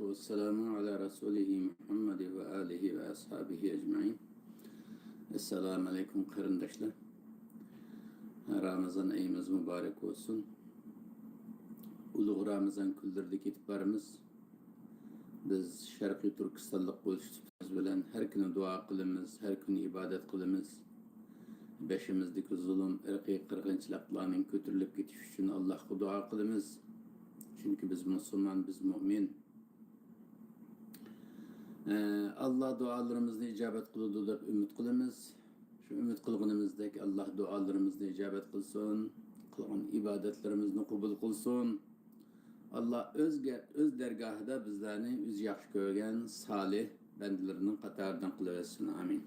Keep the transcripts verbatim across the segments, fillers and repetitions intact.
ۋەسسالامۇ ئالا رەسۇلىھى مۇھەممەد ۋە ئالىھى ۋە ئەسھابىھى ئەجمەئىن. ئەسسالامۇ ئەلەيكۇم، قېرىنداشلار. رامىزان ئېيىمىز مۇبارەك بولسۇن. ئۇلۇغ رامىزان كۈنلىرىدە كېتىپ بارىمىز. بىز شەرقىي تۈركىستانلىق بولۇش سۈپىتىمىز بىلەن ھەر كۈنى دۇئا قىلىمىز، ھەر كۈنى ئىبادەت قىلىمىز. بېشىمىزدىكى زۇلۇم، ئىرقىي قىرغىنچىلىقلارنىڭ كۆتۈرۈلۈپ كېتىشى ئۈچۈن ئاللاھقا دۇئا قىلىمىز. چۈنكى بىز مۇسۇلمان، بىز مۇئمىن. ئە، ئاللا دۇئالىرىمىزنى ئىجابەت قىلىدۇ دەپ ئۈمىد قىلىمىز. شۇ ئۈمىد قىلغىنىمىزدەك ئاللا دۇئالىرىمىزنى ئىجابەت قىلسۇن، قىلغان ئىبادەتلىرىمىزنى قوبۇل قىلسۇن. ئاللا ئۆز گە-، ئۆز دەرگاھىدا بىزلەرنى ئۆزى ياخشى كۆرگەن سالىھ بەندىلىرىنىڭ قاتارىدىن قىلىۋەتسۇن. ئامىن.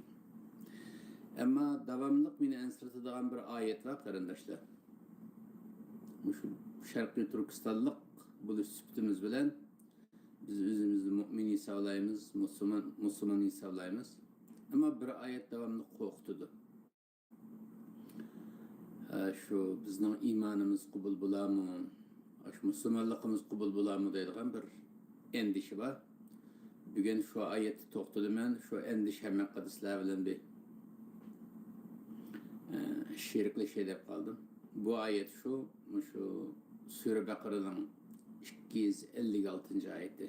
ئەمما داۋاملىق مېنى ئەنسىرىتىدىغان بىر ئايەت بار، قېرىنداشلار. مۇشۇ شەرقىي تۈركىستانلىق بولۇش سۈپىتىمىز بىلەن بىز ئۆزىمىزنى مۇئمىن ھېسابلايمىز، مۇسۇلمان، مۇسۇلمان ھېسابلايمىز. ئەمما بىر ئايەت داۋاملىق قورقۇتىدۇ. ئە، شۇ بىزنىڭ ئىمانىمىز قوبۇل بولارمۇ، ئاشۇ مۇسۇلمانلىقىمىز قوبۇل بولارمۇ دەيدىغان بىر ئەندىشە بار. بۈگۈن شۇ ئايەتتە توختىلىمەن، شۇ ئەندىشەم ھەققىدە سىلەر بىلەن بىر، ئە، شېرىكلىشەي دەپ قالدىم. بۇ ئايەت شۇ، مۇشۇ سۈرە بەقەرەنىڭ ئىككى يۈز ئەللىك ئالتىنچى ئايىتى.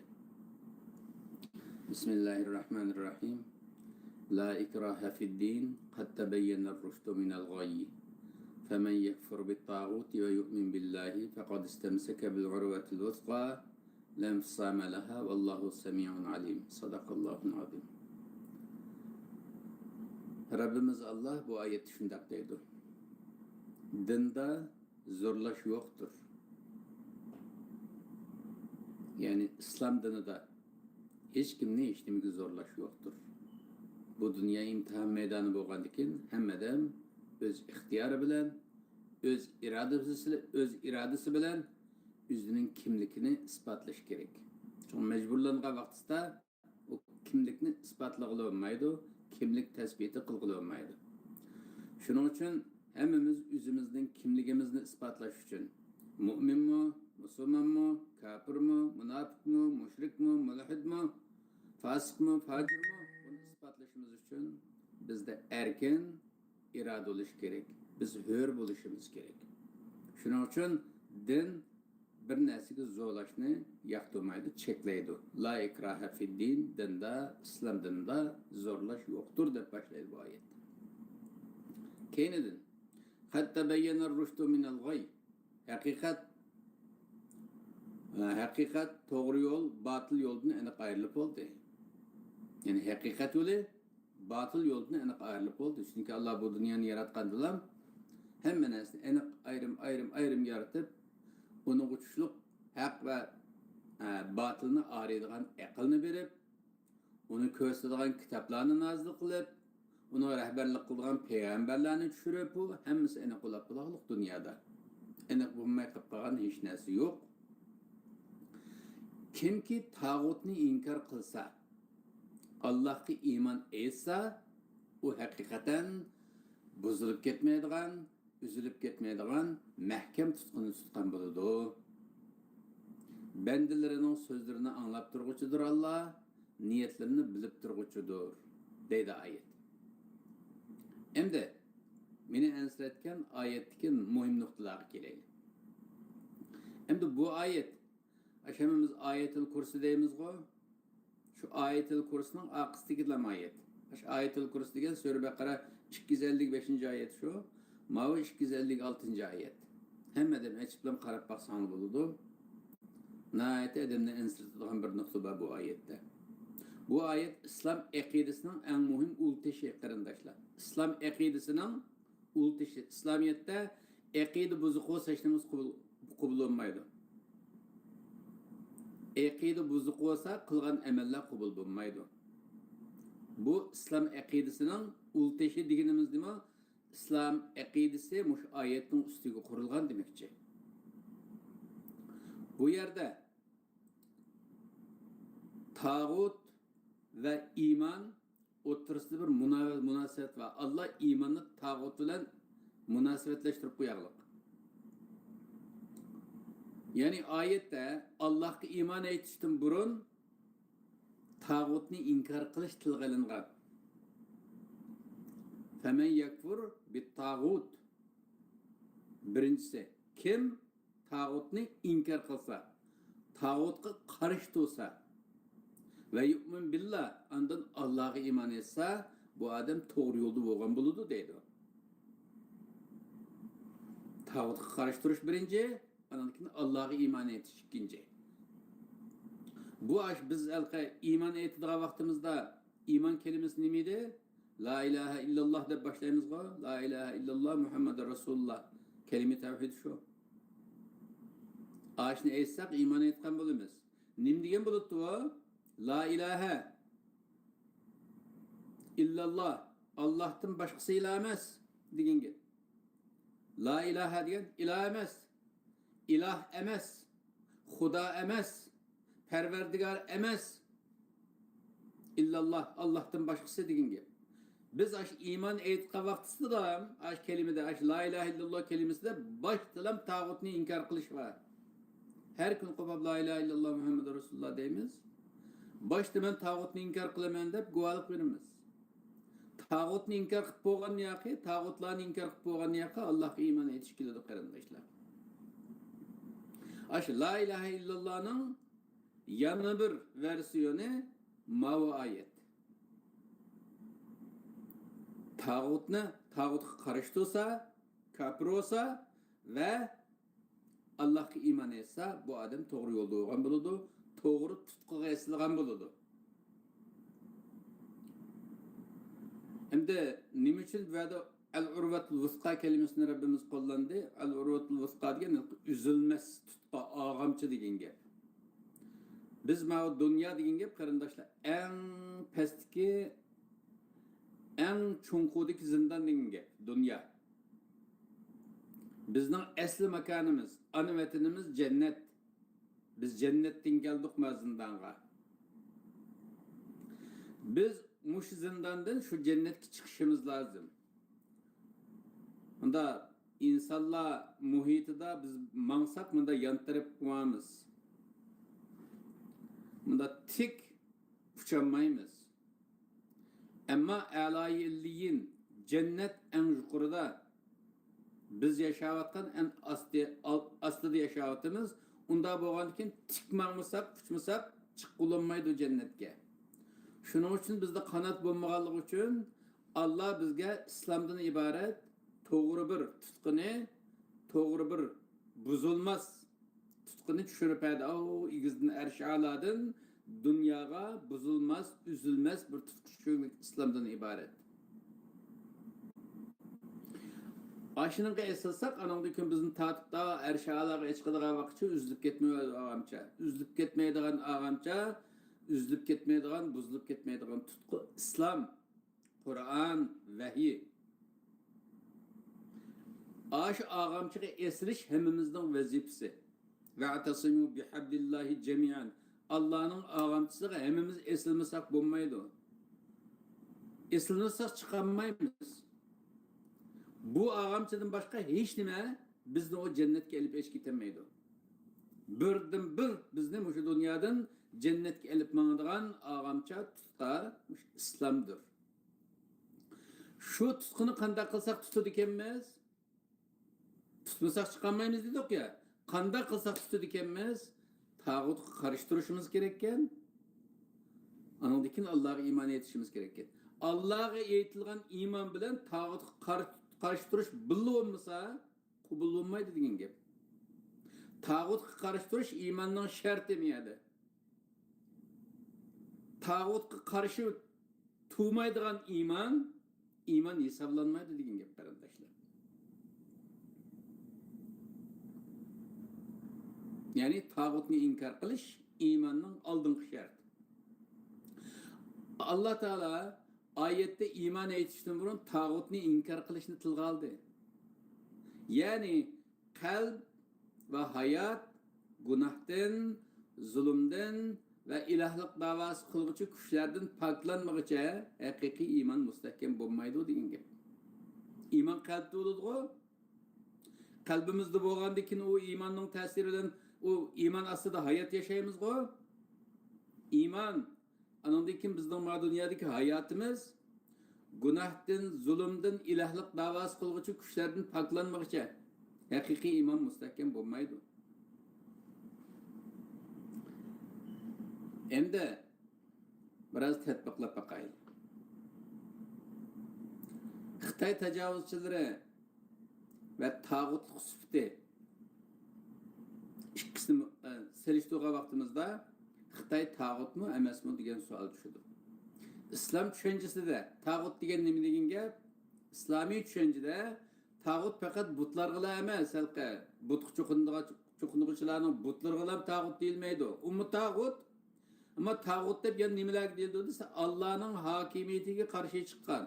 بسم الله الرحمن الرحيم. لا إكراه في الدين، قد تبين الرشد من الغي، فمن يكفر بالطاغوت ويؤمن بالله فقد استمسك بالعروة الوثقى لا انفصام لها، والله سميع عليم. صدق الله العظيم. رەببىمىز ئاللا بۇ ئايەتتە شۇنداق دەيدۇ: دىندا زورلاش يوقتۇر. يەنى ئىسلام دىنىدا ھېچكىمنى ھېچنېمىگە زورلاش يوقتۇر. بۇ دۇنيا ئىمتىھان مەيدانى بولغاندىكىن، ھەممە ئادەم ئۆز ئىختىيارى بىلەن، ئۆز ئىرادىسى، ئۆز ئىرادىسى بىلەن ئۆزىنىڭ كىملىكىنى ئىسپاتلىشى كېرەك. چۈنكى مەجبۇرلانغان ۋاقتىدا ئۇ كىملىكنى ئىسپاتلىغىلى بولمايدۇ، كىملىك تەسبىتى قىلغىلى بولمايدۇ. شۇنىڭ ئۈچۈن ھەممىمىز ئۆزىمىزنىڭ كىملىكىمىزنى ئىسپاتلاش ئۈچۈن، مۇئمىنمۇ، مۇسۇلمانمۇ، كاپىرمۇ، مۇناپىقمۇ، مۇشرىكمۇ، مۇلھىدمۇ، فاسىقمۇ، پاجىرمۇ، بۇنى ئىسپاتلىشىمىز ئۈچۈن بىزدە ئەركىن ئىرادە بولۇشى كېرەك. بىز ھۆر بولۇشىمىز كېرەك. شۇنىڭ ئۈچۈن دىن بىر نەرسىگە زورلاشنى ياقتۇرمايدۇ، چەكلەيدۇ. لا ئىكراھە فىددىن، دىندا، ئىسلام دىنىدا زورلاش يوقتۇر، دەپ باشلايدۇ بۇ ئايەت. كەينىدىن، قەد تەبەييەنەر رۇشدۇ مىنەل غەي. ھەقىقەت، ھەقىقەت، توغرا يول باتىل يولدىن ئېنىق ئايرىلىپ بولدى. يەنى ھەقىقەت يولى باتىل يولدىن ئېنىق ئايرىلىپ بولدى. چۈنكى ئاللا بۇ دۇنيانى ياراتقاندىلا ھەممە نەرسىنى ئېنىق ئايرىم، ئايرىم، ئايرىم يارىتىپ، ئۇنىڭغا چۈشلۈق ھەق ۋە، ئە، باتىلنى ئايرىيدىغان ئەقىلنى بېرىپ، ئۇنى كۆرسىتىدىغان كىتابلارنى نازىل قىلىپ، ئۇنىڭغا رەھبەرلىك قىلىدىغان پەيغەمبەرلەرنى چۈشۈرۈپ، بۇ ھەممىسى ئېنىق بولاپ بولاغلىق دۇنيادا. ئېنىق بولماي قېلىپ قالغان ھېچ نەرسە يوق. كىمكى تاغۇتنى ئىنكار قىلسا، ئاللاھقا ئىمان ئېيتسا، ئۇ ھەقىقەتەن بۇزۇلۇپ كەتمەيدىغان، ئۈزۈلۈپ كەتمەيدىغان مەھكەم تۇتقۇنى تۇتقان بولىدۇ. بەندىلىرىنىڭ سۆزلىرىنى ئاڭلاپ تۇرغۇچىدۇر ئاللا، نىيەتلىرىنى بىلىپ تۇرغۇچىدۇر، دەيدۇ ئايەت. ئەمدى مېنى ئەنسىرەتكەن ئايەتتىكى مۇھىم نۇقتىلارغا كېلەيلى. ئەمدى بۇ ئايەت، ئاشۇ ھەممىمىز ئايەتۇل كۇرسى دەيمىزغۇ؟ شۇ ئايەتۇل كۇرسىنىڭ ئارقىسىدىكىلا ئايەت. شۇ ئايەتۇل كۇرسى دېگەن سۈرە بەقەرە ئىككى يۈز ئەللىك بەشىنچى ئايەت شۇ. ماۋۇ ئىككى يۈز ئەللىك ئالتىنچى ئايەت. ھەممە ئادەم ئېچىپلا قاراپ باقساڭلار بولىدۇ. ناھايىتى ئادەمنى ئەنسىرىتىدىغان بىر نۇقتا بار بۇ ئايەتتە. بۇ ئايەت ئىسلام ئەقىدىسىنىڭ ئەڭ مۇھىم ئۇل تېشى، قېرىنداشلار. ئىسلام ئەقىدىسىنىڭ ئۇل تېشى. ئىسلامىيەتتە ئەقىدە بۇزۇق بولسا، ھېچنېمىمىز قوبۇل، قوبۇل بولمايدۇ. ئەقىدە بۇزۇق بولسا، قىلغان ئەمەللەر قوبۇل بولمايدۇ. بۇ ئىسلام ئەقىدىسىنىڭ ئۇل تېشى دېگىنىمىز نېمە؟ ئىسلام ئەقىدىسى مۇشۇ ئايەتنىڭ ئۈستىگە قۇرۇلغان دېمەكچى. بۇ يەردە تاغۇت ۋە ئىمان ئوتتۇرىسىدا بىر مۇنا-، مۇناسىۋەت بار. ئاللا ئىماننى تاغۇت بىلەن مۇناسىۋەتلەشتۈرۈپ قويغانلىق. يەنى ئايەتتە ئاللاھقا ئىمان ئېيتىشتىن بۇرۇن تاغۇتنى ئىنكار قىلىش تىلغا ئېلىنغان. فەمەن يەكفۇر بىتتاغۇت. بىرىنچىسى، كىم تاغۇتنى ئىنكار قىلسا، تاغۇتقا قارشى تۇرسا، ۋە يۇئمىن بىللا، ئاندىن ئاللاغا ئىمان ئېيتسا، بۇ ئادەم توغرا يولدا بولغان بولىدۇ دەيدۇ. تاغۇتقا قارشى تۇرۇش بىرىنچى، ئاندىن كېيىن ئاللاغا ئىمان ئېيتىش ئىككىنچى. بۇ ئاش بىز ھېلىقى ئىمان ئېيتىدىغان ۋاقتىمىزدا ئىمان كەلىمىسى نېمە ئىدى؟ لا ئىلاھە ئىللاللا دەپ باشلايمىزغۇ؟ لا ئىلاھە ئىللاللا مۇھەممەدۇر رەسۇلۇللا. كەلىمە تەۋھىد شۇ. ئاشۇنى ئېيتساق ئىمان ئېيتقان بولىمىز. نېمە دېگەن بولۇپتۇ ئۇ؟ لا ئىلاھە ئىللاللا، ئاللاھتىن باشقىسى ئىلاھ ئەمەس دېگەن گەپ. لا ئىلاھە دېگەن ئىلاھ ئەمەس، ئىلاھ ئەمەس، خۇدا ئەمەس، پەرۋەردىگار ئەمەس. ئىللاللا، ئاللاھتىن باشقىسى دېگەن گەپ. بىز ئاشۇ ئىمان ئېيتقان ۋاقتىسىدا، ئاشۇ كەلىمىدە، ئاشۇ لا ئىلاھە ئىللاللا كەلىمىسىدە باشتىلام تاغۇتنى ئىنكار قىلىش بار. ھەر كۈن قوپاپ لا ئىلاھە ئىللاللا مۇھەممەدۇر رەسۇلۇللا دەيمىز. باشتا مەن تاغۇتنى ئىنكار قىلىمەن دەپ گۇۋاھلىق بېرىمىز. تاغۇتنى ئىنكار قىلىپ بولغان ياقى، تاغۇتلارنى ئىنكار قىلىپ بولغان ياقى ئاللاھقا ئىمان ئېيتىش كېلىدۇ، قېرىنداشلار. ئاشۇ لا ئىلاھە ئىللاللانىڭ يەنە بىر ۋېرسىيونى ماۋۇ ئايەت. تاغۇتنى، تاغۇتقا قارشى تۇرسا، كاپىر بولسا ۋە ئاللاھقا ئىمان ئېيتسا، بۇ ئادەم توغرا يولدا بولغان بولىدۇ، توغرا تۇتقىغا ئېسىلغان بولىدۇ. ئەمدى نېمە ئۈچۈن بۇ يەردە ئەل ئۇرۋەتۇل ۋۇسقا كەلىمىسىنى رەببىمىز قوللاندى؟ ئەل ئۇرۋەتۇل ۋۇسقا دېگەن ئۈزۈلمەس تۇتقا، ئاغامچا دېگەن گەپ. بىز ماۋۇ دۇنيا دېگەن گەپ، قېرىنداشلار، ئەڭ پەستىكى، ئەڭ چوڭقۇردىكى زىندان دېگەن گەپ، دۇنيا. بىزنىڭ ئەسلى ماكانىمىز، ئانا ۋەتىنىمىز جەننەت. بىز جەننەتتىن كەلدۇق ما زىندانغا. بىز مۇشۇ زىنداندىن شۇ جەننەتكە چىقىشىمىز لازىم. مۇندا ئىنسانلار مۇھىتىدا بىز ماڭساق، مۇندا يانتىرىپ ماڭىمىز. مۇندا تىك ئۇچالمايمىز. ئەمما ئەلايى ئىللىيىن، جەننەت ئەڭ يۇقىرىدا، بىز ياشاۋاتقان ئەڭ ئاستى، ئال-، ئاستىدا ياشاۋاتىمىز. ئۇنداق بولغاندىكىن تىك ماڭمىساق، ئۇچمىساق، چىققىلى بولمايدۇ جەننەتكە. شۇنىڭ ئۈچۈن بىزدە قانات بولمىغانلىقى ئۈچۈن، ئاللا بىزگە ئىسلامدىن ئىبارەت توغرا بىر تۇتقىنى، توغرا بىر بۇزۇلماس تۇتقىنى چۈشۈرۈپ بەردى. ئاۋۇ ئېگىزدىن، ئەرشى ئالادىن دۇنياغا بۇزۇلماس، ئۈزۈلمەس بىر تۇتقۇ چۈشۈرگەنلىك ئىسلامدىن ئىبارەت. ئاشۇنىڭغا ئېسىلساق، ئانىڭدىن كېيىن بىزنى تارتىپ تا ئەرشى ئالاغا چىقىدىغان ۋاقىتچە ئۈزۈلۈپ كەتمەيدىغان ئاغامچا، ئۈزۈلۈپ كەتمەيدىغان ئاغامچا، ئۈزۈلۈپ كەتمەيدىغان، بۇزۇلۇپ كەتمەيدىغان تۇتقۇ ئىسلام. قۇرئان، ۋەھىي. ئاشۇ ئاغامچىغا ئېسىلىش ھەممىمىزنىڭ ۋەزىپىسى. ۋەئتەسىمۇ بىھەبلىللاھى جەمىئەن. ئاللانىڭ ئاغامچىسىغا ھەممىمىز ئېسىلمىساق بولمايدۇ. ئېسىلمىساق چىقالمايمىز. بۇ ئاغامچىدىن باشقا ھېچ نېمە بىزنى ئۇ جەننەتكە ئېلىپ كېتەلمەيدۇ. بىردىنبىر بىزنى مۇشۇ دۇنيادىن جەننەتكە ئېلىپ ماڭىدىغان ئاغامچا، تۇتقا مۇشۇ ئىسلامدۇر. شۇ تۇتقىنى قانداق قىلساق تۇتىدىكەنمىز؟ تۇتمىساق چىقالمايمىز دېدۇق يا. قانداق قىلساق تۇتىدىكەنمىز؟ تاغۇتقا قارشى تۇرۇشىمىز كېرەككەن. ئانىڭدىن كېيىن ئاللاغا ئىمان ئېيتىشىمىز كېرەككەن. ئاللاغا ئېيتىلغان ئىمان بىلەن تاغۇتقا قار-، قارشى تۇرۇش بىللە بولمىسا، قوبۇل بولمايدۇ دېگەن گەپ. تاغۇتقا قارشى تۇرۇش ئىماننىڭ شەرتى بۇ يەردە. تاغۇتقا قارشى تۇرمايدىغان ئىمان، ئىمان ھېسابلانمايدۇ دېگەن گەپ، قېرىنداشلار. يەنى تاغۇتنى ئىنكار قىلىش ئىماننىڭ ئالدىنقى شەرتى. ئاللا تائالا ئايەتتە ئىمان ئېيتىشتىن بۇرۇن تاغۇتنى ئىنكار قىلىشنى تىلغا ئالدى. يەنى قەلب ۋە ھايات گۇناھتىن، زۇلۇمدىن ۋە ئىلاھلىق داۋاسى قىلغۇچى كۈچلەردىن پاكلانمىغۇچە ھەقىقىي ئىمان مۇستەھكەم بولمايدۇ دېگەن گەپ. ئىمان قەلبتە بولىدىغۇ؟ قەلبىمىزدە بولغاندىن كېيىن ئۇ ئىماننىڭ تەسىرى بىلەن ئۇ ئىمان ئاستىدا ھايات ياشايمىزغۇ؟ ئىمان ئانىڭدىن كېيىن بىزنىڭ ما دۇنيادىكى ھاياتىمىز گۇناھتىن، زۇلۇمدىن، ئىلاھلىق داۋاسى قىلغۇچى كۈچلەردىن پاكلانمىغۇچە ھەقىقىي ئىمان مۇستەھكەم بولمايدۇ. ئەمدى بىراز تەتبىقلاپ باقايلى. خىتاي تاجاۋۇزچىلىرى ۋە تاغۇتلۇق سۈپىتى ئىككىسىنى، ئە، سېلىشتۇرغان ۋاقتىمىزدا خىتاي تاغۇتمۇ ئەمەسمۇ دېگەن سوئال چۈشىدۇ. ئىسلام چۈشەنچىسىدە تاغۇت دېگەن نېمە دېگەن گەپ؟ ئىسلامىي چۈشەنچىدە تاغۇت پەقەت بۇتلارغىلا ئەمەس، ھېلىقى بۇتقا چوقۇنىدىغان، چوقۇنغۇچىلارنىڭ بۇتلىرىغىلا تاغۇت دېيىلمەيدۇ. ئۇمۇ تاغۇت. ئەمما تاغۇت دەپ يەنە نېمىلەرگە دېيىلىدۇ دېسە، ئاللانىڭ ھاكىمىيىتىگە قارشى چىققان،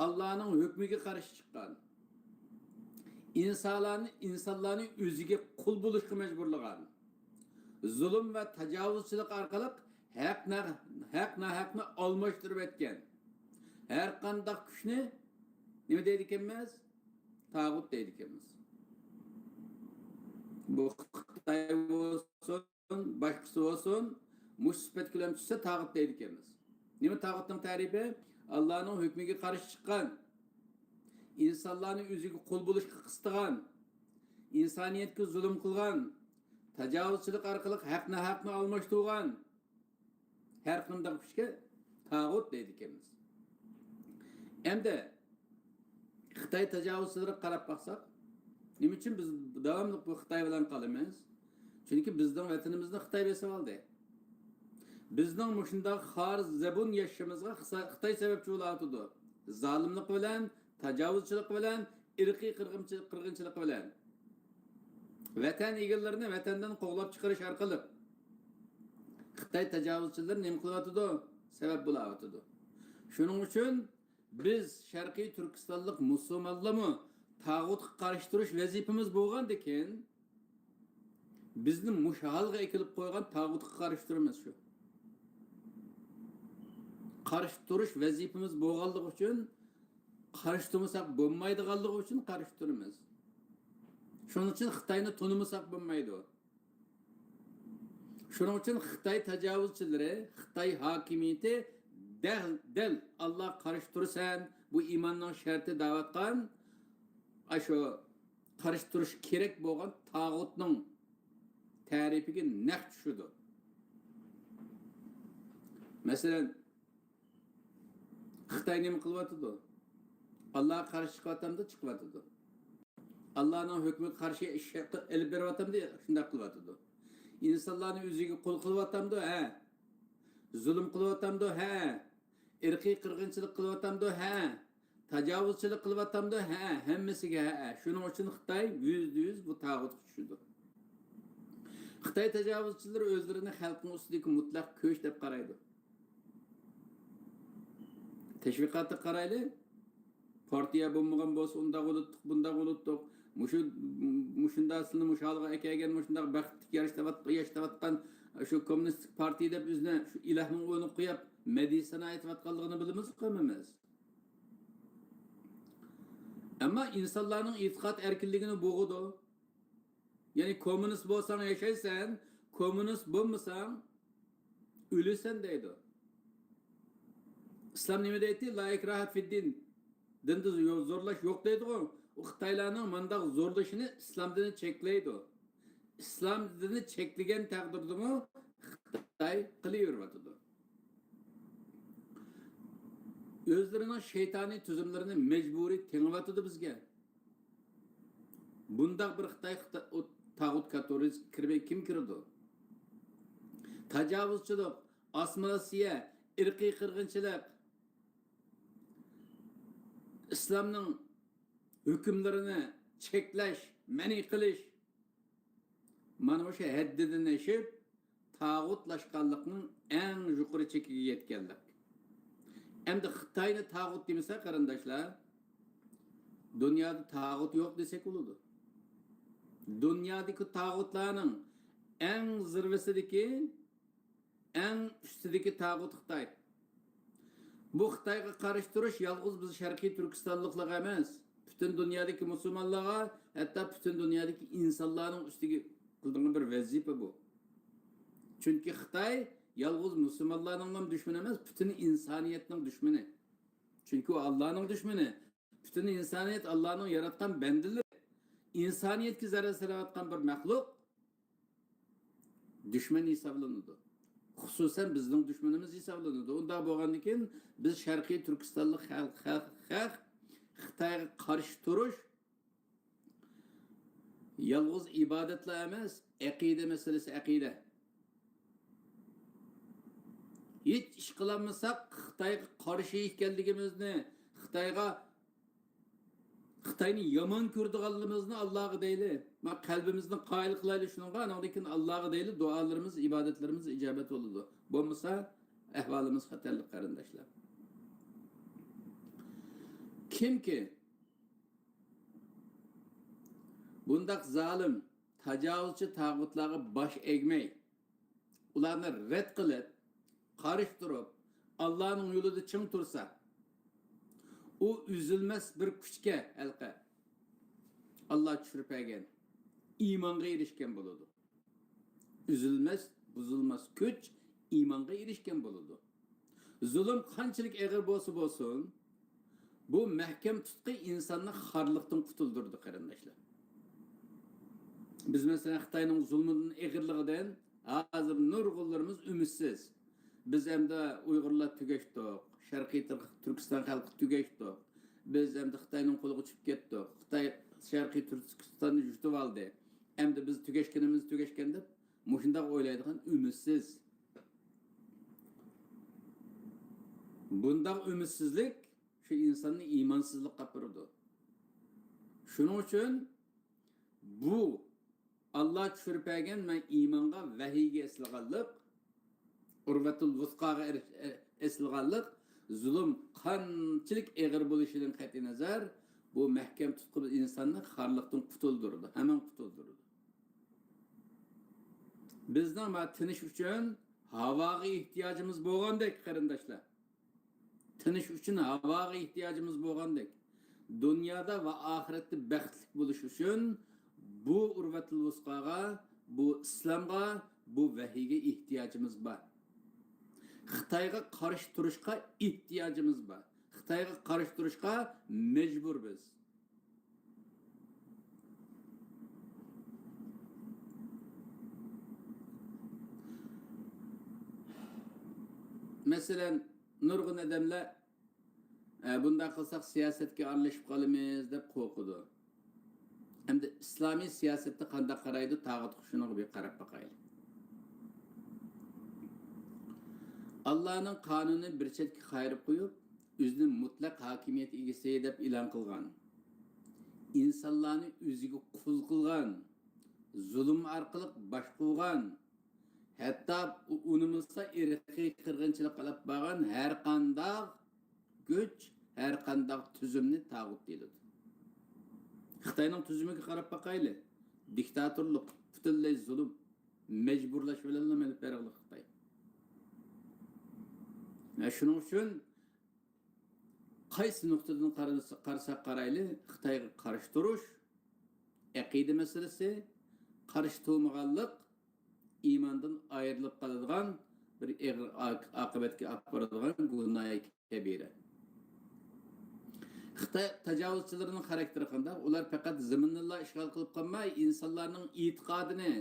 ئاللانىڭ ھۆكمىگە قارشى چىققان، ئىنسانلارنى، ئىنسانلارنى ئۆزىگە قۇل بولۇشقا مەجبۇرلىغان، زۇلۇم ۋە تاجاۋۇزچىلىق ئارقىلىق ھەق نە-، ھەق ناھەقنى ئالماشتۇرۇپ ئەتكەن ھەر قانداق كۈچنى نېمە دەيدىكەنمىز؟ تاغۇت دەيدىكەنمىز. بۇ خىتاي بولسۇن، باشقىسى بولسۇن، مۇشۇ سۈپەت بىلەن چۈشسە تاغۇت دەيدىكەنمىز. نېمە تاغۇتنىڭ تەرىپى؟ ئاللانىڭ ھۆكمىگە قارشى چىققان، ئىنسانلارنى ئۆزىگە قۇل بولۇشقا قىستىغان، ئىنسانىيەتكە زۇلۇم قىلغان، تاجاۋۇزچىلىق ئارقىلىق ھەق ناھەقنى ئالماشتۇرغان، ھەر قانداق كۈچكە تاغۇت دەيدىكەنمىز. ئەمدى خىتاي تاجاۋۇزچىلىرىغا قاراپ باقساق، نېمە ئۈچۈن بىز داۋاملىق بۇ خىتاي بىلەن قالىمىز؟ چۈنكى بىزنىڭ ۋەتىنىمىزنى خىتاي بېسىۋالدى. بىزنىڭ مۇشۇنداق خار، زەبۇن ياشىشىمىزغا خىسا-، خىتاي سەۋەبچى بولۇۋاتىدۇ. زالىملىقى بىلەن، تاجاۋۇزچىلىقى بىلەن، ئىرقىي قىرغىنچىلىق، قىرغىنچىلىقى بىلەن ۋەتەن ئىگىلىرىنى ۋەتەندىن قوغلاپ چىقىرىش ئارقىلىق خىتاي تاجاۋۇزچىلىرى نېمە قىلىۋاتىدۇ؟ سەۋەب بولاۋاتىدۇ. شۇنىڭ ئۈچۈن بىز شەرقىي تۈركىستانلىق مۇسۇلمانلارمۇ تاغۇتقا قارشى تۇرۇش ۋەزىپىمىز بولغاندىكىن، بىزنى مۇشۇ ھالغا ئەكېلىپ قويغان تاغۇتقا قارشى تۇرىمىز شۇ. قارشى تۇرۇش ۋەزىپىمىز بولغانلىقى ئۈچۈن، قارشى تۇرمىساق بولمايدىغانلىقى ئۈچۈن قارشى تۇرىمىز. شۇنىڭ ئۈچۈن خىتاينى تونۇمىساق بولمايدۇ. شۇنىڭ ئۈچۈن خىتاي تاجاۋۇزچىلىرى، خىتاي ھاكىمىيىتى دەل، دەل ئاللاغا قارشى تۇرىسەن، بۇ ئىماننىڭ شەرتى دەۋاتقان، ئاشۇ قارشى تۇرۇش كېرەك بولغان تاغۇتنىڭ تەرىپىگە نەق چۈشىدۇ. مەسىلەن، خىتاي نېمە قىلىۋاتىدۇ؟ ئاللاغا قارشى چىقىۋاتامدۇ؟ چىقىۋاتىدۇ. ئاللانىڭ ھۆكمىگە قارشى ئىش ئېلىپ بېرىۋاتامدۇ؟ شۇنداق قىلىۋاتىدۇ. ئىنسانلارنى ئۆزىگە قۇل قىلىۋاتامدۇ؟ ھە. زۇلۇم قىلىۋاتامدۇ؟ ھە. ئىرقىي قىرغىنچىلىق قىلىۋاتامدۇ؟ ھە. تاجاۋۇزچىلىق قىلىۋاتامدۇ؟ ھە. ھەممىسىگە ھە. شۇنىڭ ئۈچۈن خىتاي يۈزدە يۈز بۇ تاغۇتقا چۈشىدۇ. خىتاي تاجاۋۇزچىلىرى ئۆزلىرىنى خەلقنىڭ ئۈستىدىكى مۇتلەق كۈچ دەپ قارايدۇ. تەشۋىقاتقا قارايلى. پارتىيە بولمىغان بولسا ئۇنداق بولاتتۇق، بۇنداق بولاتتۇق. مۇشۇ، مۇشۇنداق سىلىنى مۇشۇ ھالغا ئەكەلگەن، مۇشۇنداق بەختلىك ياشاۋات-، ياشاۋاتقان شۇ كوممۇنىستىك پارتىيە دەپ ئۆزىنى شۇ ئىلاھنىڭ ئورنىغا قويۇپ، مەدھىيە سانا ئېيتىۋاتقانلىقىنى بىلىمىزغۇ ھەممىمىز. ئەمما ئىنسانلارنىڭ ئېتىقاد ئەركىنلىكىنى بوغىدۇ. يەنى كوممۇنىست بولساڭ ياشايسەن، كوممۇنىست بولمىساڭ ئۆلىسەن دەيدۇ. ئىسلام نېمە دەيتتى؟ لا ئىكراھە فىددىن. دىندا يو-، زورلاش يوق دەيدىغۇ. ئۇ خىتايلارنىڭ مانداق زورلىشىنى ئىسلام دىنى چەكلەيدۇ. ئىسلام دىنى چەكلىگەن تەقدىردىمۇ خىتاي قىلىۋېرىۋاتىدۇ. ئۆزلىرىنىڭ شەيتانىي تۈزۈملىرىنى مەجبۇرىي تېڭىۋاتىدۇ بىزگە. بۇنداق بىر خىتاي، خىتا-، ئۇ تاغۇت كاتورىسىغا كىرمەي كىم كىرىدۇ؟ تاجاۋۇزچىلىق، ئاسسىمىلياتسىيە، ئىرقىي قىرغىنچىلىق، ئىسلامنىڭ ھۆكۈملىرىنى چەكلەش، مەنئى قىلىش، مانا مۇشۇ ھەددىدىن ئېشىپ، تاغۇتلاشقانلىقنىڭ ئەڭ يۇقىرى چېكىگە يەتكەنلىك. ئەمدى خىتاينى تاغۇت دېمىسە، قېرىنداشلار، دۇنيادا تاغۇت يوق دېسەك بولىدۇ. دۇنيادىكى تاغۇتلارنىڭ ئەڭ زىرۋىسىدىكى، ئەڭ ئۈستىدىكى تاغۇت خىتاي. بۇ خىتايغا قارشى تۇرۇش يالغۇز بىز شەرقىي تۈركىستانلىقلارغا ئەمەس، پۈتۈن دۇنيادىكى مۇسۇلمانلارغا، ھەتتا پۈتۈن دۇنيادىكى ئىنسانلارنىڭ ئۈستىگە قىلىدىغان بىر ۋەزىپە بۇ. چۈنكى خىتاي يالغۇز مۇسۇلمانلارنىڭلا دۈشمىنى ئەمەس، پۈتۈن ئىنسانىيەتنىڭ دۈشمىنى. چۈنكى ئۇ ئاللانىڭ دۈشمىنى. پۈتۈن ئىنسانىيەت ئاللانىڭ ياراتقان بەندىلىرى. ئىنسانىيەتكە زەرەر سېلىۋاتقان بىر مەخلۇق دۈشمەن ھېسابلىنىدۇ. خۇسۇسەن بىزنىڭ دۈشمىنىمىز ھېسابلىنىدۇ. ئۇنداق بولغاندىكىن بىز شەرقىي تۈركىستانلىق خەلق، خەلق، خەلق خىتايغا قارشى تۇرۇش يالغۇز ئىبادەتلا ئەمەس، ئەقىدە مەسىلىسى، ئەقىدە. ھېچ ئىش قىلالمىساق، خىتايغا قارشى ئىكەنلىكىمىزنى، خىتايغا، خىتاينى يامان كۆرىدىغانلىقىمىزنى ئاللاغا دەيلى. ما قەلبىمىزنى قايىل قىلايلى شۇنىڭغا، ئانىڭدىن كېيىن ئاللاغا دەيلى، دۇئالىرىمىز، ئىبادەتلىرىمىز ئىجابەت بولىدۇ. بولمىسا، ئەھۋالىمىز خەتەرلىك، قېرىنداشلار. كىمكى بۇنداق زالىم، تاجاۋۇزچى تاغۇتلارغا باش ئەگمەي، ئۇلارنى رەت قىلىپ، قارشى تۇرۇپ، ئاللانىڭ يولىدا چىڭ تۇرسا، ئۇ ئۈزۈلمەس بىر كۈچكە، ھېلىقى ئاللا چۈشۈرۈپ بەرگەن ئىمانغا ئېرىشكەن بولىدۇ. ئۈزۈلمەس، بۇزۇلماس كۈچ ئىمانغا ئېرىشكەن بولىدۇ. زۇلۇم قانچىلىك ئېغىر بولسا بولسۇن، بۇ مەھكەم تۇتقى ئىنساننى خارلىقتىن قۇتۇلدۇرىدۇ، قېرىنداشلار. بىز، مەسىلەن، خىتاينىڭ زۇلمىدىن، ئېغىرلىقىدىن ھازىر نۇرغۇنلىرىمىز ئۈمىدسىز. بىز ئەمدى ئۇيغۇرلار تۈگەشتۇق، شەرقىي تۈر-، تۈركىستان خەلقى تۈگەشتۇق. بىز ئەمدى خىتاينىڭ قولىغا چۈشۈپ كەتتۇق. خىتاي شەرقىي تۈركىستاننى يۇتۇۋالدى. ئەمدى بىز تۈگەشكىنىمىز تۈگەشكەن دەپ مۇشۇنداق ئويلايدىغان ئۈمىدسىز. بۇنداق ئۈمىدسىزلىك شۇ ئىنساننى ئىمانسىزلىققا ئاپىرىدۇ. شۇنىڭ ئۈچۈن بۇ ئاللا چۈشۈرۈپ بەرگەن مەن ئىمانغا، ۋەھىيگە ئېسىلغانلىق، ئۇرۋەتۇل ۋۇسقاغا ئېرىش-، ئېسىلغانلىق، زۇلۇم قانچىلىك ئېغىر بولۇشىدىن قەتئىينەزەر، بۇ مەھكەم تۇتقۇ ئىنساننى خارلىقتىن قۇتۇلدۇرىدۇ، ھەمەن قۇتۇلدۇرىدۇ. بىزنىڭ ما تىنىش ئۈچۈن ھاۋاغا ئېھتىياجىمىز بولغاندەك، قېرىنداشلار. تىنىش ئۈچۈن ھاۋاغا ئېھتىياجىمىز بولغاندەك، دۇنيادا ۋە ئاخىرەتتە بەختلىك بولۇش ئۈچۈن بۇ ئۇرۋەتۇل ۋۇسقاغا، بۇ ئىسلامغا، بۇ ۋەھىيگە ئېھتىياجىمىز بار. خىتايغا قارشى تۇرۇشقا ئېھتىياجىمىز بار. خىتايغا قارشى تۇرۇشقا مەجبۇر بىز. مەسىلەن، نۇرغۇن ئادەملەر، ئە، بۇنداق قىلساق سىياسەتكە ئارىلىشىپ قالىمىز دەپ قورقىدۇ. ئەمدى ئىسلامىي سىياسەتتە قانداق قارايدۇ، تاغۇتقا شۇنىڭغا بىر قاراپ باقايلى. ئاللانىڭ قانۇنىنى بىر چەتكە قايرىپ قويۇپ، ئۆزىنى مۇتلەق ھاكىمىيەت ئىگىسى دەپ ئېلان قىلغان، ئىنسانلارنى ئۆزىگە قۇل قىلغان، زۇلۇم ئارقىلىق باشقۇرغان، ھەتتا ئۇ-، ئۇنىمىسا ئىرقىي قىرغىنچىلىق ئېلىپ بارغان ھەر قانداق كۈچ، ھەر قانداق تۈزۈمنى تاغۇت دېيىلىدۇ. خىتاينىڭ تۈزۈمىگە قاراپ باقايلى. دىكتاتورلۇق، پۈتۈنلەي زۇلۇم، مەجبۇرلاش بىلەنلا ئېلىپ بېرىلىدۇ خىتاي. ھە، شۇنىڭ ئۈچۈن قايسى نۇقتىدىن قارىسا-، قارىساق قارايلى، خىتايغا قارشى تۇرۇش، ئەقىدە مەسىلىسى، قارشى تۇرمىغانلىق ئىماندىن ئايرىلىپ قالىدىغان بىر ئېغىر ئاق-، ئاقىۋەتكە ئاپىرىدىغان گۇناھى كەبىرە. خىتاي تاجاۋۇزچىلىرىنىڭ خاراكتېرى قانداق؟ ئۇلار پەقەت زېمىننىلا ئىشغال قىلىپ قالماي، ئىنسانلارنىڭ ئېتىقادىنى،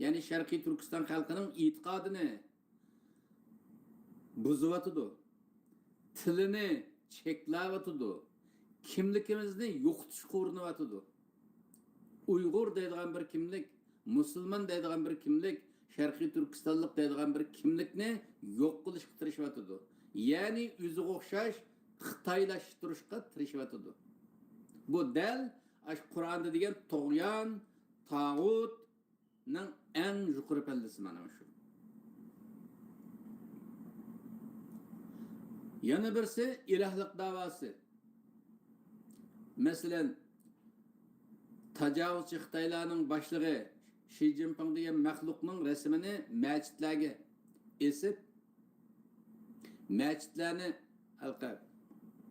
يەنى شەرقىي تۈركىستان خەلقىنىڭ ئېتىقادىنى بۇزۇۋاتىدۇ، تىلىنى چەكلەۋاتىدۇ، كىملىكىمىزنى يوقىتىشقا ئۇرۇنۇۋاتىدۇ. ئۇيغۇر دەيدىغان بىر كىملىك، مۇسۇلمان دەيدىغان بىر كىملىك، شەرقىي تۈركىستانلىق دەيدىغان بىر كىملىكنى يوق قىلىشقا تىرىشىۋاتىدۇ. يەنى ئۆزىگە ئوخشاش خىتايلاشتۇرۇشقا تىرىشىۋاتىدۇ. بۇ دەل ئاشۇ قۇرئاندا دېگەن تۇغيان، تاغۇت، نىڭ ئەڭ يۇقىرى پەللىسى مانا شۇ. يەنە بىرسى ئىلاھلىق داۋاسى. مەسىلەن، تاجاۋۇزچى خىتايلارنىڭ باشلىقى شى جىنپىڭ دېگەن مەخلۇقنىڭ رەسىمىنى مەچىتلەرگە ئېسىپ، مەچىتلەرنى، ھېلىقى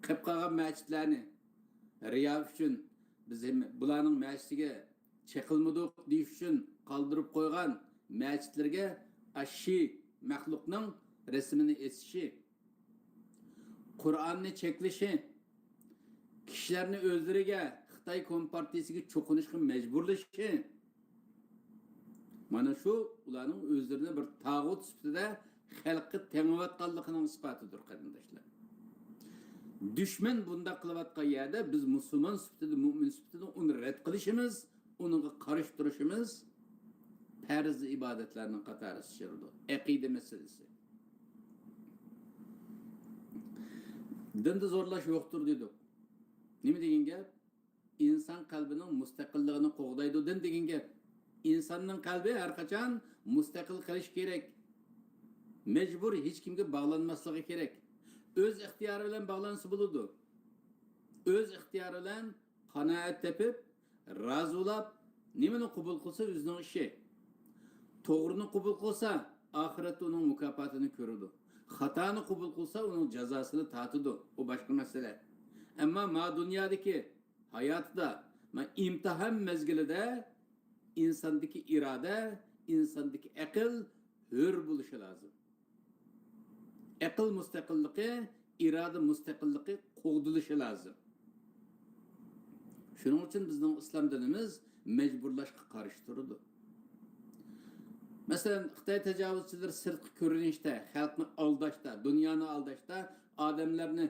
قېلىپ قالغان مەچىتلەرنى رىيا ئۈچۈن، بىز ھەم بۇلارنىڭ مەچىتىگە چېقىلمىدۇق دېيىش ئۈچۈن قالدۇرۇپ قويغان مەچىتلىرىگە ئاشۇ مەخلۇقنىڭ رەسىمىنى ئېسىشى، قۇرئاننى چەكلىشى، كىشىلەرنى ئۆزلىرىگە، خىتاي كومپارتىيىسىگە چوقۇنۇشقا مەجبۇرلىشى، مانا شۇ ئۇلارنىڭ ئۆزلىرىنى بىر تاغۇت سۈپىتىدە خەلققە تېڭىۋاتقانلىقىنىڭ ئىسپاتىدۇر، قېرىنداشلار. دۈشمەن بۇنداق قىلىۋاتقان يەردە بىز مۇسۇلمان سۈپىتىدە، مۇئمىن سۈپىتىدە ئۇنى رەت قىلىشىمىز، ئۇنىڭغا قارشى تۇرۇشىمىز پەرز ئىبادەتلەرنىڭ قاتارىغا سىيرىدۇ، ئەقىدە مەسىلىسى. دىندا زورلاش يوقتۇر دېدۇق. نېمە دېگەن گەپ؟ ئىنسان قەلبىنىڭ مۇستەقىللىقىنى قوغدايدۇ دىن دېگەن گەپ. ئىنساننىڭ قەلبى ھەر قاچان مۇستەقىل قېلىشى كېرەك. مەجبۇر ھېچ كىمگە باغلانماسلىقى كېرەك. ئۆز ئىختىيارى بىلەن باغلانسا بولىدۇ. ئۆز ئىختىيارى بىلەن قانائەت تېپىپ، رازى بولاپ، نېمىنى قوبۇل قىلسا ئۆزىنىڭ ئىشى. توغرىنى قوبۇل قىلسا، ئاخىرەتتە ئۇنىڭ مۇكاپاتىنى كۆرىدۇ. خاتانى قوبۇل قىلسا، ئۇنىڭ جازاسىنى تارتىدۇ. ئۇ باشقا مەسىلە. ئەمما ما دۇنيادىكى ھاياتىدا، ما ئىمتىھان مەزگىلىدە ئىنساندىكى ئىرادە، ئىنساندىكى ئەقىل ھۆر بولۇشى لازىم. ئەقىل مۇستەقىللىقى، ئىرادە مۇستەقىللىقى قوغدىلىشى لازىم. شۇنىڭ ئۈچۈن بىزنىڭ ئىسلام دىنىمىز مەجبۇرلاشقا قارشى تۇرىدۇ. مەسىلەن، خىتاي تاجاۋۇزچىلىرى سىرتقى كۆرۈنۈشتە، خەلقنى ئالداشتا، دۇنيانى ئالداشتا، ئادەملەرنى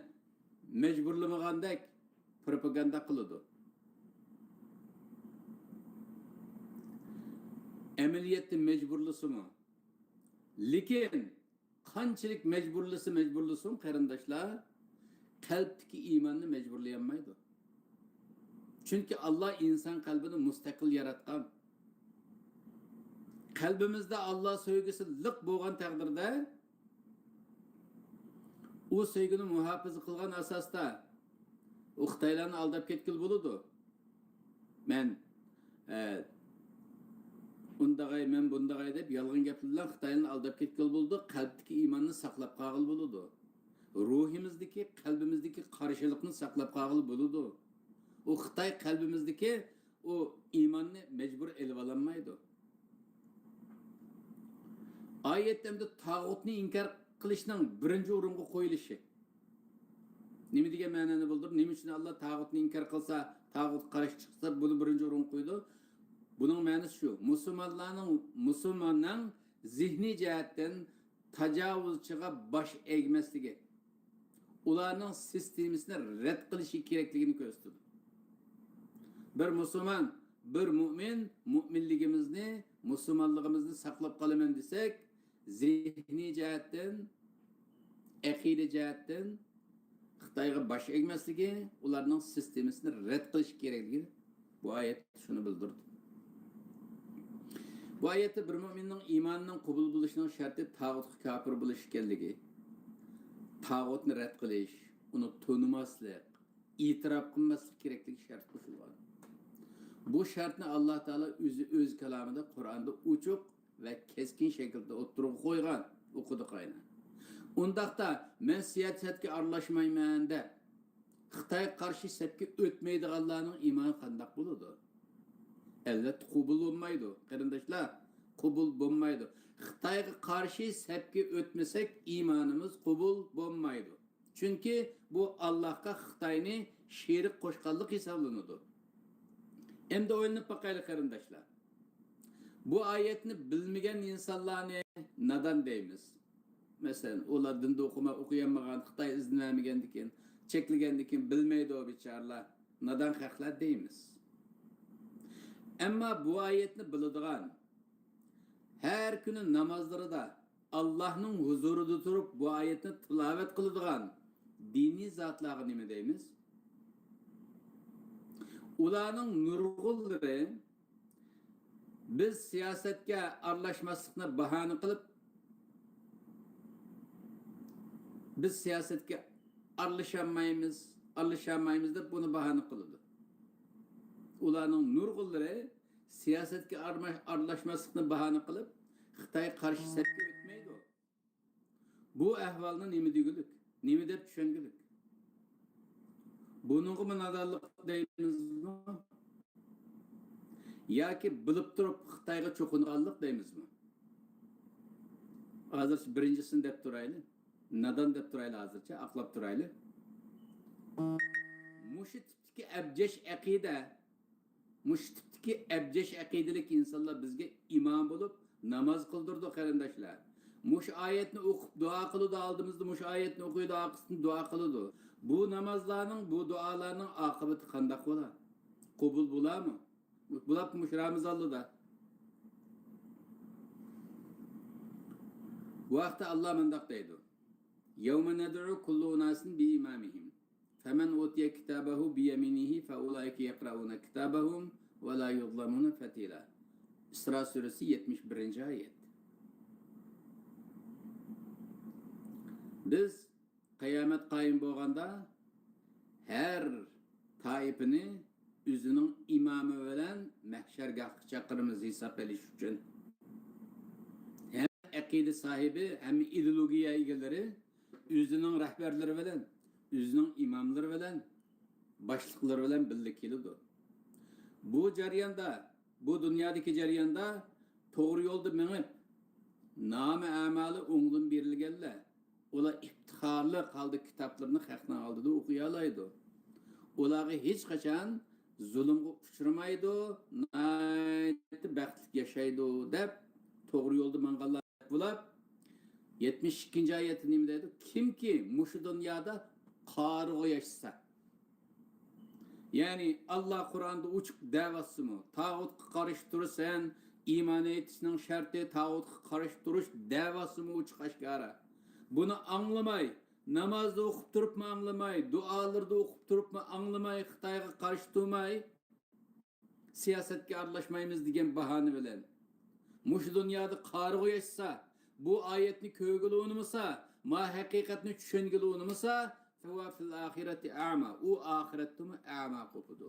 مەجبۇرلىمىغاندەك پروپاگاندا قىلىدۇ. ئەمەلىيەتتە مەجبۇرلىسىمۇ، لېكىن قانچىلىك مەجبۇرلىسا مەجبۇرلىسۇن، قېرىنداشلار، قەلبتىكى ئىماننى مەجبۇرلىيالمايدۇ. چۈنكى ئاللا ئىنسان قەلبىنى مۇستەقىل ياراتقان. قەلبىمىزدە ئاللا سۆيگۈسى لىق بولغان تەقدىردە، ئۇ سۆيگۈنى مۇھاپىزە قىلغان ئاساستا، ئۇ خىتايلارنى ئالداپ كەتكىلى بولىدۇ. مەن، ئە، ئۇنداغاي، مەن بۇنداغاي دەپ يالغان گەپلەر بىلەن خىتايلارنى ئالداپ كەتكىلى بولىدۇ، قەلبتىكى ئىماننى ساقلاپ قالغىلى بولىدۇ. روھىمىزدىكى، قەلبىمىزدىكى قارشىلىقنى ساقلاپ قالغىلى بولىدۇ. ئۇ خىتاي قەلبىمىزدىكى ئۇ ئىماننى مەجبۇر ئېلىۋالالمايدۇ. ئايەتتە ئەمدى تاغۇتنى ئىنكار قىلىشنىڭ بىرىنچى ئورۇنغا قويۇلۇشى. نېمە دېگەن مەنىنى بىلدۈرىدۇ؟ نېمە ئۈچۈن ئاللا تاغۇتنى ئىنكار قىلسا، تاغۇتقا قارشى چىقسا، بۇنى بىرىنچى ئورۇنغا قويىدۇ؟ بۇنىڭ مەنىسى شۇ، مۇسۇلمانلارنىڭ، مۇسۇلماننىڭ زېھنىي جەھەتتىن تاجاۋۇزچىغا باش ئەگمەسلىكى، ئۇلارنىڭ سىستېمىسىنى رەت قىلىشى كېرەكلىكىنى كۆرسىتىدۇ. بىر مۇسۇلمان، بىر مۇئمىن، مۇئمىنلىكىمىزنى، مۇسۇلمانلىقىمىزنى ساقلاپ قالىمەن دېسەك، زېھنىي جەھەتتىن، ئەقىدە جەھەتتىن خىتايغا باش ئەگمەسلىكى، ئۇلارنىڭ سىستېمىسىنى رەت قىلىش كېرەكلىكى بۇ ئايەت شۇنى بىلدۈرىدۇ. بۇ ئايەتتە بىر مۆمىننىڭ ئىمانىنىڭ قوبۇل بولۇشىنىڭ شەرتى تاغۇتقا كاپىر بولۇش ئىكەنلىكى، تاغۇتنى رەت قىلىش، ئۇنى تونۇماسلىق، ئېتىراپ قىلماسلىق كېرەكلىكى شەرت قوشۇلغان. بۇ شەرتنى ئاللا تائالا ئۆزى ئۆز كالامىدا، قۇرئاندا ئوچۇق ۋە كەسكىن شەكىلدە ئوتتۇرىغا قويغان. ئوقۇدۇق ئاينى. ئۇنداقتا، مەن سىياسەتكە ئارىلاشمايمەن دەپ، خىتايغا قارشى سەپكە ئۆتمەيدىغانلارنىڭ ئىمانى قانداق بولىدۇ؟ ئەلۋەتتە، قوبۇل بولمايدۇ، قېرىنداشلار، قوبۇل بولمايدۇ. خىتايغا قارشى سەپكە ئۆتمىسەك، ئىمانىمىز قوبۇل بولمايدۇ. چۈنكى بۇ ئاللاھقا خىتاينى شېرىك قوشقانلىق ھېسابلىنىدۇ. ئەمدى ئويلىنىپ باقايلى، قېرىنداشلار. بۇ ئايەتنى بىلمىگەن ئىنسانلارنى نادان دەيمىز. مەسىلەن، ئۇلار دىندا ئوقۇما-، ئوقۇيالمىغان، خىتاي ئىزىن بەرمىگەندىكىن، چەكلىگەندىكىن بىلمەيدۇ بىچارىلار، نادان خەقلەر دەيمىز. ئەمما بۇ ئايەتنى بىلىدىغان، ھەر كۈنى نامازلىرىدا ئاللاھنىڭ ھۇزۇرىدا تۇرۇپ بۇ ئايەتنى تىلاۋەت قىلىدىغان دىنىي زاتلارغا نېمە دەيمىز؟ ئۇلارنىڭ نۇرغۇنلىرى بىز سىياسەتكە ئارىلاشماسلىقنى باھانە قىلىپ، بىز سىياسەتكە ئارىلىشالمايمىز، ئارىلىشالمايمىز دەپ بۇنى باھانە قىلىدۇ. ئۇلارنىڭ نۇرغۇنلىرى سىياسەتكە ئارما-، ئارىلاشماسلىقنى باھانە قىلىپ، خىتايغا قارشى سەپكە ئۆتمەيدۇ. بۇ ئەھۋالنى نېمە دېگۈلۈك؟ نېمە دەپ چۈشەنگۈلۈك؟ بۇنىڭغىمۇ نادانلىق دەيمىزمۇ؟ ياكى بىلىپ تۇرۇپ خىتايغا چوقۇنغانلىق دەيمىزمۇ؟ ھازىرچە بىرىنچىسىنى دەپ تۇرايلى. نادان دەپ تۇرايلى ھازىرچە، ئاقلاپ تۇرايلى. مۇشۇ تىپتىكى ئەبجەش ئەقىدە، مۇشۇ تىپتىكى ئەبجەش ئەقىدىلىك ئىنسانلار بىزگە ئىمام بولۇپ ناماز قىلدۇرىدۇ، قېرىنداشلار. مۇشۇ ئايەتنى ئوقۇپ دۇئا قىلىدۇ، ئالدىمىزدا مۇشۇ ئايەتنى ئوقۇيدۇ، ئارقىسىدىن دۇئا قىلىدۇ. بۇ نامازلارنىڭ، بۇ دۇئالارنىڭ ئاقىۋىتى قانداق بولا؟ قوبۇل بولامۇ؟ بولۇپ مۇشۇ رامىزانلىدا. بۇ ھەقتە ئاللا مۇنداق دەيدۇ: يَوْمَ نَدْعُو كُلَّ أُنَاسٍ بِإِمَامِهِمْ فَمَنْ أُوتِيَ كِتَابَهُ بِيَمِينِهِ فَأُولَئِكَ يَقْرَءُونَ كِتَابَهُمْ وَلَا يُظْلَمُونَ فَتِيلًا. ئىسرا سۈرىسى، يەتمىش بىرىنچى ئايەت. بىز قىيامەت قايىم بولغاندا، ھەر تائىپىنى ئۆزىنىڭ ئىمامى بىلەن مەھشەرگاھقا چاقىرىمىز ھېساب ئېلىش ئۈچۈن. ھەممە ئەقىدە ساھىبى، ھەممە ئىدېئولوگىيە ئىگىلىرى ئۆزىنىڭ رەھبەرلىرى بىلەن، ئۆزىنىڭ ئىماملىرى بىلەن، باشلىقلىرى بىلەن بىللە كېلىدۇ. بۇ جەرياندا، بۇ دۇنيادىكى جەرياندا توغرا يولدا مېڭىپ، نامە ئەمالى ئوڭدىن بېرىلگەنلەر، ئۇلار ئىپتىخارلىق ھالدا كىتابلىرىنى خەقنىڭ ئالدىدا ئوقۇيالايدۇ. ئۇلارغا ھېچقاچان زۇلۇمغا ئۇچرىمايدۇ، ناھايىتى بەختلىك ياشايدۇ، دەپ توغرا يولدا ماڭغانلار بولۇپ، يەتمىش ئىككىنچى ئايەتتە نېمە دەيدۇ؟ كىمكى مۇشۇ دۇنيادا قارىغۇ ياشىسا، يەنى ئاللا قۇرئاندا ئوچۇق دەۋاتسىمۇ، تاغۇتقا قارشى تۇرىسەن، ئىمان ئېيتىشنىڭ شەرتى تاغۇتقا قارشى تۇرۇش دەۋاتسىمۇ ئوچۇق ئاشكارا. بۇنى ئاڭلىماي، نامازدا ئوقۇپ تۇرۇپمۇ ئاڭلىماي، دۇئالىرىدا ئوقۇپ تۇرۇپمۇ ئاڭلىماي، خىتايغا قارشى تۇرماي، سىياسەتكە ئارىلاشمايمىز دېگەن باھانە بىلەن مۇشۇ دۇنيادا قارىغۇ ياشىسا، بۇ ئايەتنى كۆرگىلى ئۇنىمىسا، ما ھەقىقەتنى چۈشەنگىلى ئۇنىمىسا، فَهُوَ فِي الْآخِرَةِ أَعْمَى، ئۇ ئاخىرەتتىمۇ ئەما قوپىدۇ.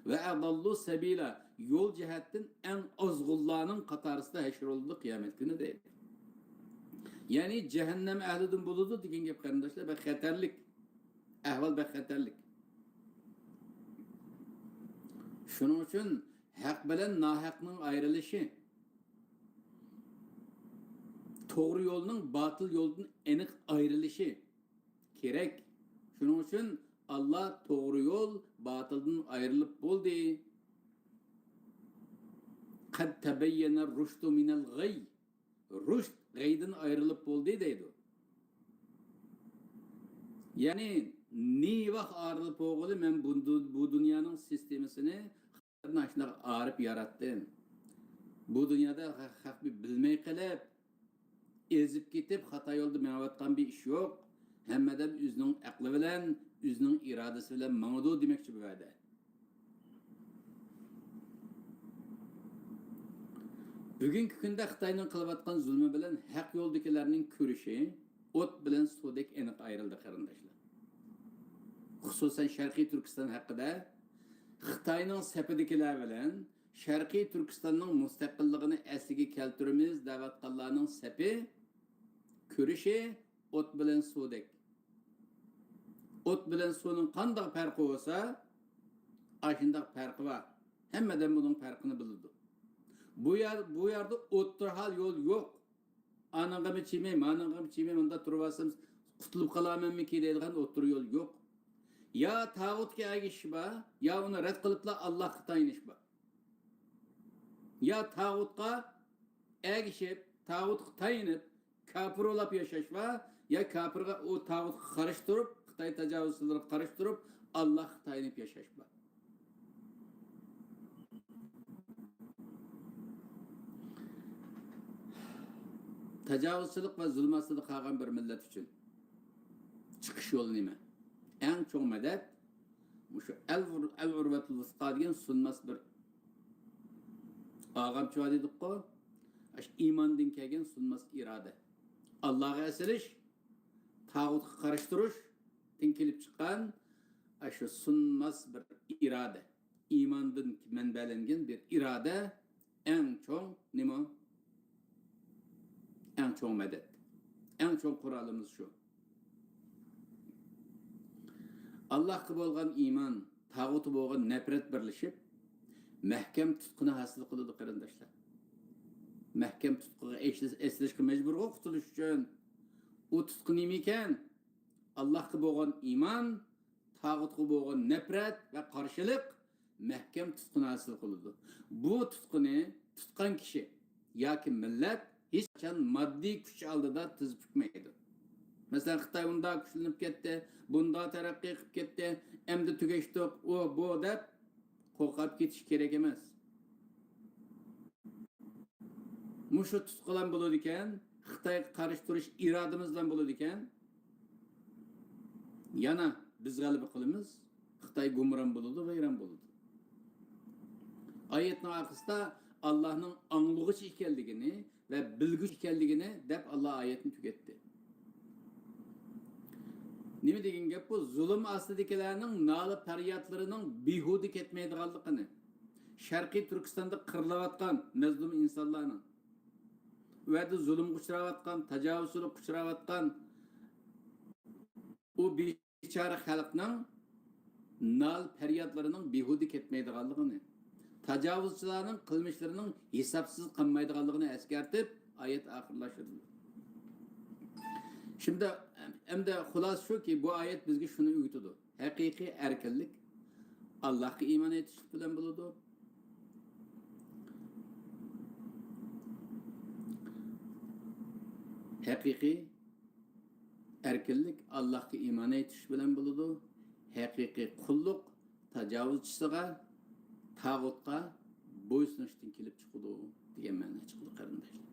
وَأَضَلُّ سَبِيلًا، يول جەھەتتىن ئەڭ ئازغۇنلارنىڭ قاتارىسىدا ھەشر بولىدۇ قىيامەت كۈنى دەيدۇ. يەنى جەھەننەم ئەھلىدىن بولىدۇ دېگەن گەپ، قېرىنداشلار، بەك خەتەرلىك. ئەھۋال بەك خەتەرلىك. شۇنىڭ ئۈچۈن ھەق بىلەن ناھەقنىڭ ئايرىلىشى، توغرا يولنىڭ باتىل يولدىن ئېنىق ئايرىلىشى كېرەك. شۇنىڭ ئۈچۈن ئاللا توغرا يول باتىلدىن ئايرىلىپ بولدى. قَدْ تَبَيَّنَ الرُّشْدُ مِنَ الْغَيِّ. رۇشد غەيدىن ئايرىلىپ بولدى دەيدۇ. يەنى نېۋاق ئايرىلىپ بولغىلى، مەن بۇ دۇ-، بۇ دۇنيانىڭ سىستېمىسىنى ئاشۇنداق ئايرىپ ياراتتىم. بۇ دۇنيادا خە-، خەق بىلمەي قېلىپ، ئېزىپ كېتىپ، خاتا يولدا مېڭىۋاتقان بىر ئىش يوق. ھەممە ئادەم ئۆزىنىڭ ئەقلى بىلەن، ئۆزىنىڭ ئىرادىسى بىلەن ماڭىدۇ دېمەكچى بۇ يەردە. بۈگۈنكى كۈندە خىتاينىڭ قىلىۋاتقان زۇلمى بىلەن ھەق يولدىكىلەرنىڭ كۈرىشى ئوت بىلەن سۇدەك ئېنىق ئايرىلدى، قېرىنداشلار. خۇسۇسەن شەرقىي تۈركىستان ھەققىدە خىتاينىڭ سېپىدىكىلەر بىلەن شەرقىي تۈركىستاننىڭ مۇستەقىللىقىنى ئەسلىگە كەلتۈرىمىز دەۋاتقانلارنىڭ سېپى، كۈرىشى ئوت بىلەن سۇدەك. ئوت بىلەن سۇنىڭ قانداق پەرقى بولسا، ئاشۇنداق پەرقى بار. ھەممە ئادەم بۇنىڭ پەرقىنى بىلىدۇ. بۇ يەر، بۇ يەردە ئوتتۇرا ھال يول يوق. ئانىڭغىمۇ چىمەي، مانىڭغىمۇ چىمەي، مۇنداق تۇرۇۋالسام قۇتۇلۇپ قالارمەنمىكىن دەيدىغان ئوتتۇرا يول يوق. يا تاغۇتقا ئەگىشىش بار، يا ئۇنى رەت قىلىپلا ئاللاھقا تايىنىش بار. يا تاغۇتقا ئەگىشىپ، تاغۇتقا تايىنىپ، كاپىر بولاپ ياشاش بار، يا كاپىرغا، ئۇ تاغۇتقا قارشى تۇرۇپ، خىتاي تاجاۋۇزچىلىرىغا قارشى تۇرۇپ، ئاللاھقا تايىنىپ ياشاش بار. تاجاۋۇزچىلىق ۋە زۇلۇم ئاستىدا قالغان بىر مىللەت ئۈچۈن چىقىش يولى نېمە؟ ئەڭ چوڭ مەدەت مۇشۇ ئەل، ئەل ئۇرۋەتۇل ۋۇسقا دېگەن سۇنماس بىر ئاغامچى بار دېدۇققۇ. ئاشۇ ئىماندىن كەلگەن سۇنماس ئىرادە. ئاللاغا ئەسىلىش، تاغۇتقا قارشى تۇرۇشتىن كېلىپ چىققان ئاشۇ سۇنماس بىر ئىرادە. ئىماندىن مەنبەلەنگەن بىر ئىرادە ئەڭ چوڭ نېمە؟ ئەڭ چوڭ مەدەت. ئەڭ چوڭ قورالىمىز شۇ. ئاللاھقا بولغان ئىمان، تاغۇتقا بولغان نەپرەت بىرلىشىپ، مەھكەم تۇتقىنى ھاسىل قىلىدۇ، قېرىنداشلار. مەھكەم تۇتقىغا ئېسىلىشقا مەجبۇرغۇ قۇتۇلۇش ئۈچۈن. ئۇ تۇتقا نېمىكەن؟ ئاللاھقا بولغان ئىمان، تاغۇتقا بولغان نەپرەت ۋە قارشىلىق مەھكەم تۇتقىنى ھاسىل قىلىدۇ. بۇ تۇتقىنى تۇتقان كىشى ياكى مىللەت ھېچقاچان ماددىي كۈچ ئالدىدا تىز پۈكمەيدۇ. مەسىلەن، خىتاي ئۇنداق كۈچلىنىپ كەتتى، بۇنداق تەرەققىي قىلىپ كەتتى، ئەمدى تۈگەشتۇق، ئۇ، بۇ دەپ قورقۇپ كېتىش كېرەك ئەمەس. مۇشۇ تۇتقىلام بولىدىكەن، خىتايغا قارشى تۇرۇش ئىرادىمىزلام بولىدىكەن، يەنە بىز غەلىبە قىلىمىز، خىتاي گۇمران بولىدۇ، ۋەيران بولىدۇ. ئايەتنىڭ ئارقىسىدا ئاللاھنىڭ ئاڭلىغۇچى ئىكەنلىكىنى ۋە بىلگۈچى ئىكەنلىكىنى دەپ، ئاللا ئايەتنى تۈگەتتى. نېمە دېگەن گەپ بۇ؟ زۇلۇم ئاستىدىكىلەرنىڭ نالە پەريادلىرىنىڭ بىھۇدە كەتمەيدىغانلىقىنى، شەرقىي تۈركىستاندا قىرىلىۋاتقان مەزلۇم ئىنسانلارنىڭ، ئۇ يەردە زۇلۇمغا ئۇچراۋاتقان، تاجاۋۇزچىلىققا ئۇچراۋاتقان ئۇ بىچارە خەلقنىڭ نالە پەريادلىرىنىڭ بىھۇدە كەتمەيدىغانلىقىنى، تاجاۋۇزچىلارنىڭ قىلمىشلىرىنىڭ ھېسابسىز قالمايدىغانلىقىنى ئەسكەرتىپ، ئايەت ئاخىرلاشتۇرۇلدى. شۇنداق، ئەمدى خۇلاسە شۇكى، بۇ ئايەت بىزگە شۇنى ئۆگىتىدۇ. ھەقىقىي ئەركىنلىك ئاللاھقا ئىمان ئېيتىشلىق بىلەن بولىدۇ. ھەقىقىي ئەركىنلىك ئاللاھقا ئىمان ئېيتىش بىلەن بولىدۇ. ھەقىقىي قۇللۇق تاجاۋۇزچىسىغا، تاغۇتقا بويسۇنۇشتىن كېلىپ چىقىدۇ دېگەن مەنىدە چىقىدۇ، قېرىنداشلار.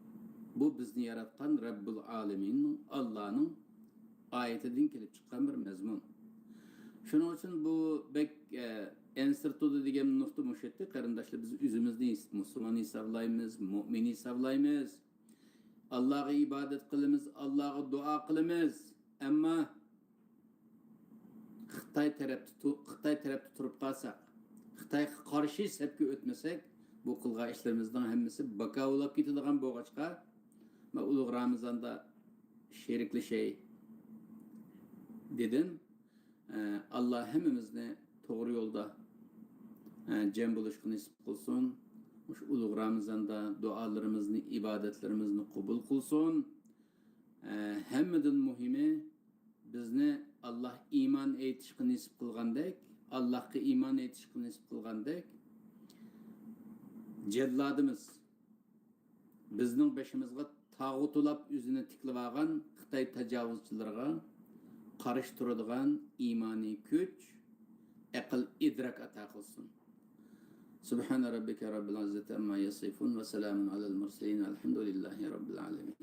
بۇ بىزنى ياراتقان رەببۇل ئالەمىننىڭ، ئاللانىڭ ئايىتىدىن كېلىپ چىققان بىر مەزمۇن. شۇنىڭ ئۈچۈن بۇ بەك، ئە، ئەنسىرىتىدۇ دېگەن نۇقتا مۇشۇ ئىدى، قېرىنداشلار. بىز ئۆزىمىزنى ھېس-، مۇسۇلمان ھېسابلايمىز، مۇئمىن ھېسابلايمىز. ئاللاغا ئىبادەت قىلىمىز، ئاللاغا دۇئا قىلىمىز. ئەمما خىتاي تەرەپتە تۇ-، خىتاي تەرەپتە تۇرۇپ قالساق، خىتايغا قارشى سەپكە ئۆتمىسەك، بۇ قىلغان ئىشلىرىمىزنىڭ ھەممىسى باكاۋۇلاپ كېتىدىغان بولغاچقا، مەن ئۇلۇغ رامىزاندا شېرىكلىشەي دېدىم. ئە، ئاللا ھەممىمىزنى توغرا يولدا، ئە، جەم بولۇشقا نېسىپ قىلسۇن. مۇشۇ ئۇلۇغ رامىزاندا دۇئالىرىمىزنى، ئىبادەتلىرىمىزنى قوبۇل قىلسۇن. ئە، ھەممىدىن مۇھىمى، بىزنى ئاللا ئىمان ئېيتىشقا نېسىپ قىلغاندەك، ئاللاغا ئىمان ئېيتىشقا نېسىپ قىلغاندەك جەللادىمىز، بىزنىڭ بېشىمىزغا تاغۇت ئۇلاپ ئۆزىنى تىكلىۋالغان خىتاي تاجاۋۇزچىلىرىغا قارشى تۇرىدىغان ئىمانىي كۈچ، ئەقىل، ئىدراك ئاتا قىلسۇن. سبحان ربك رب العزة عما يصفون وسلام على المرسلين والحمد لله رب العالمين.